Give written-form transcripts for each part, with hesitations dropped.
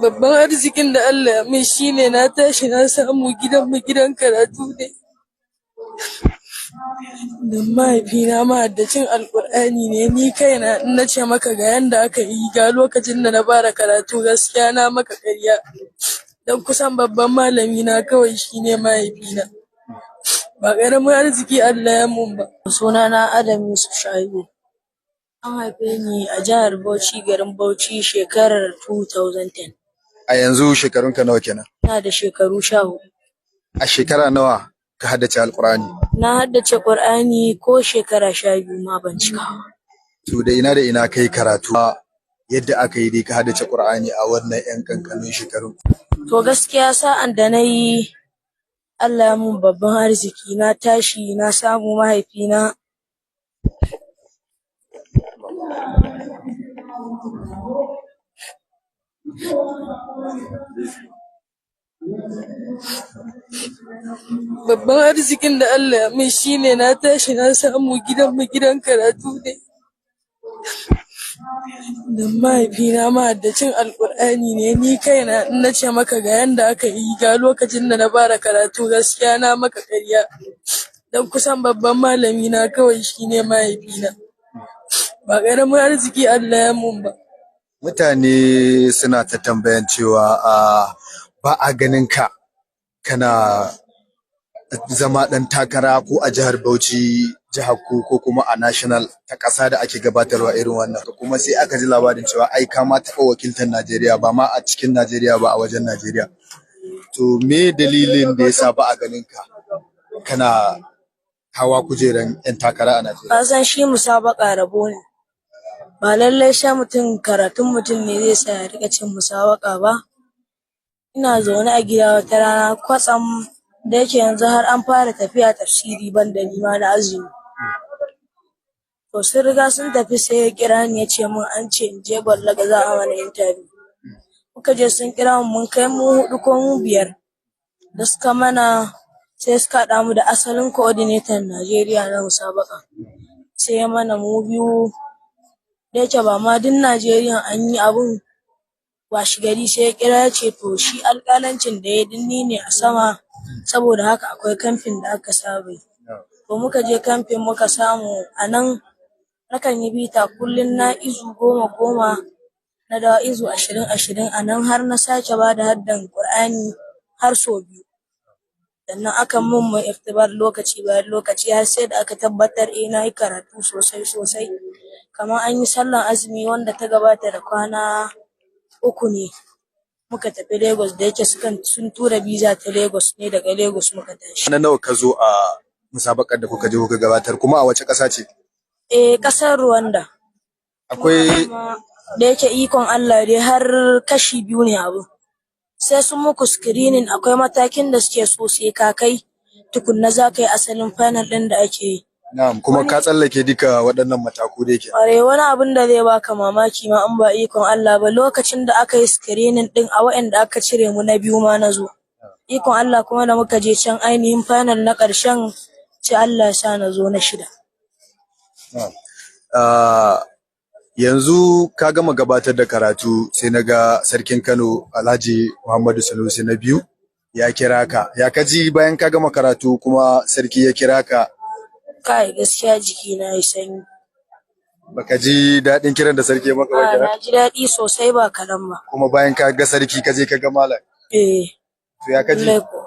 Babban arzikin da Allah ya min shine na tashi na samu gidanmu gidan karatu ne. Dan mahaifina mahaddacin Alƙur'ani ne, ni kaina in nace maka ga yanda aka yi ga lokacin da na fara karatu, gaskiya na maka ƙarya. Dan kusan babban malami na kawai shine mahaifina. Ba ƙaramin arziki Allah ya mun ba. Sunana Adam Yusuf Shaibu. An haife ni a jihar Bauchi, garin Bauchi, shekarar 2010. A yanzu shekarunka nawa kenan? Ina da shekaru 14. A shekara nawa ka haddace Alƙur'ani? Na haddace Ƙur'ani ko shekara 12 ma ban cika ba. To da ina kai karatu, yadda aka yi dai ka haddace Ƙur'ani a wannan 'yan ƙanƙanin shekarun? To gaskiya sa'an da na yi, Allah ya mun babban arziki, na tashi na samu mahaifina. Babban arzikin da Allah ya min shine na tashi na samu gidanmu gidan karatu ne. Dan mahaifina mahaddacin Alƙur'ani ne, ni kaina in nace maka ga yanda aka yi ga lokacin da na fara karatu, gaskiya na maka ƙarya. Dan kusan babban malami na kawai shine mahaifina. Ba ƙaramin arziki Allah ya mun ba. Mutane suna ta tambayan cewa ba a ganin ka kana zama ɗan takara ko a jihar Bauchi, jihar ku, ko kuma a national ta ƙasa da ake gabatarwa irin wannan. Kuma sai aka ji labarin cewa ai ka ma taɓa wakiltar Najeriya, ba ma a cikin Najeriya ba, a wajen Najeriya. To me dalilin da yasa ba a ganin ka kana hawa kujeran 'yan takara a Najeriya? Ka san shi musabaka rabo ne. Ba lallai sai mutum karatun mutum ne zai sa ya riƙa cin musabaka ba. Ina zaune a gida wata rana kwatsam, da yake yanzu har an fara tafiya tafsiri ban da nima na azumi. To sun riga sun tafi, sai ya kira ni ya ce min an ce in je Gwallaga za a mana interview. Muka je, sun kira mu, mun kai mu huɗu ko mu biyar. Da suka mana, sai suka haɗa mu da asalin coordinator Najeriya na musabaka. Sai ya mana mu biyu, da yake ba ma duk Najeriya an yi abun. Washi gari sai ya kira ya ce to shi alƙalancin da ya dinni ne a sama, saboda haka akwai kamfin da aka saba yi. To muka je kamfin, muka samu a nan nakan yi bita kullum na izu 10 10, na dawo izu 20 20, a nan har na sake ba da haddan Ƙur'ani har sau biyu. Sannan aka mun mu iftibar lokaci bayan lokaci har sai da aka tabbatar eh na yi karatu sosai sosai. Kamar an yi sallan azumi wanda ta gabata da kwana 3 ne muka tafi Lagos, da yake sun tura visa ta Lagos ne, daga Lagos muka tashi. Na nawa ka zo a musabakar da kuka je kuka gabatar, kuma a wace ƙasa ce? Eh, ƙasar Rwanda. Akwai Da yake ikon Allah dai har kashi biyu ne abu. Sai sun muku screening, akwai matakin da suke so sai ka kai tukunna za ka yi asalin final ɗin da ake yi. Na'am, kuma ka tsallake duka waɗannan mataku da yake. Ƙwarai, wani abin da zai baka mamaki ma, in ba ikon Allah ba, lokacin da aka yi screening ɗin, a waɗanda aka cire mu na biyu ma na zo. Ikon Allah kuma da muka je can ainihin final na ƙarshen, sai Allah ya sa na zo na shida. Yanzu ka gama gabatar da karatu, sai na ga Sarkin Kano Alhaji Muhammadu Sanusi na biyu ya kira ka. Ya ka ji bayan ka gama karatu kuma sarki ya kira ka? Kai, gaskiya jiki na yi sanyi. Baka ji daɗin kiran da sarki ya maka ba kenan? Na ji daɗi sosai ba kaɗan ba. Kuma bayan ka ga sarki ka je ka ga malam. Eh. To ya ka ji? Lallai ko.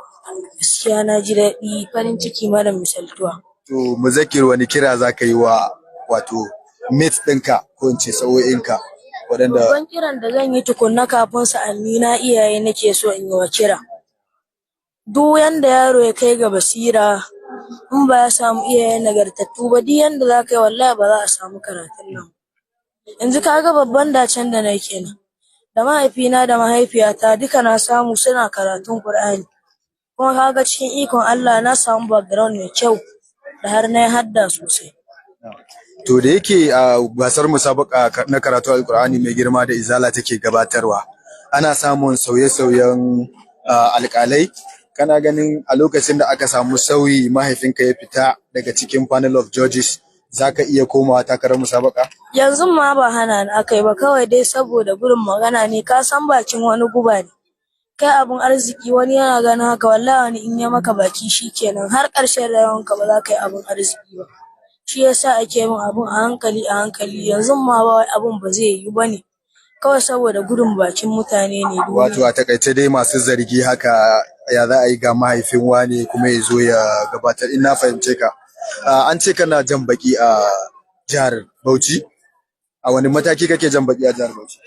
Gaskiya na ji daɗi, farin ciki mara misaltuwa. To Muzakkir, wani kira za ka yi wa wato mates ɗinka, ko in ce sa'o'inka waɗanda Babban kiran da zan yi tukunna kafin sa'anni na, iyaye nake so in yi wa kira. Duk yanda yaro ya kai ga basira, in ba ya samu iyaye nagartattu ba, duk yanda za ka yi wallahi ba za a samu karatun nan. Yanzu ka ga babban dacen da na kenan. Da mahaifina da mahaifiyata duka na samu suna karatun Ƙur'ani. Kuma ka ga cikin ikon Allah na samu background mai kyau da har na yi hadda sosai. To da yake a gasar musabaka na karatu Alkur'ani mai girma da Izala take gabatarwa, ana samun sauye-sauyen alƙalai. Kana ganin a lokacin da aka samu sauyi, mahaifinka ya fita daga cikin panel of judges, Zaka iya komawa takarar musabaka? Yanzu ma ba hana ni aka yi ba, kawai dai saboda gudun magana ne. Ka san bakin wani guba ne. Kai abun arziki wani yana ganin haka, wallahi wani in ya maka baki shikenan, har ƙarshen rayuwanka ba za ka yi abun arziki ba. Shi yasa ake yin abun a hankali a hankali. Yanzu ma ba wai abun ba zai yiwu ba ne, kawai saboda gudun bakin mutane ne duniya. Wato a takaice dai masu zargi haka, ya za a yi ga mahaifin wane kuma ya zo ya gabatar, in na fahimce ka. An ce kana jan baki a jihar Bauchi. A wani mataki kake jan baki a jihar Bauchi?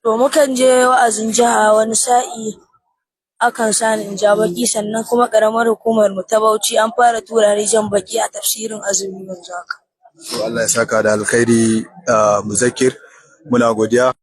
To, mukan je wa'azin jiha, wani sa'i akan sani in ja baki, sannan kuma ƙaramar hukumar mu ta Bauchi an fara tura ni jan baki a tafsirin azumi yanzu haka. To, Allah ya saka da alkhairi, Muzakkir, muna godiya.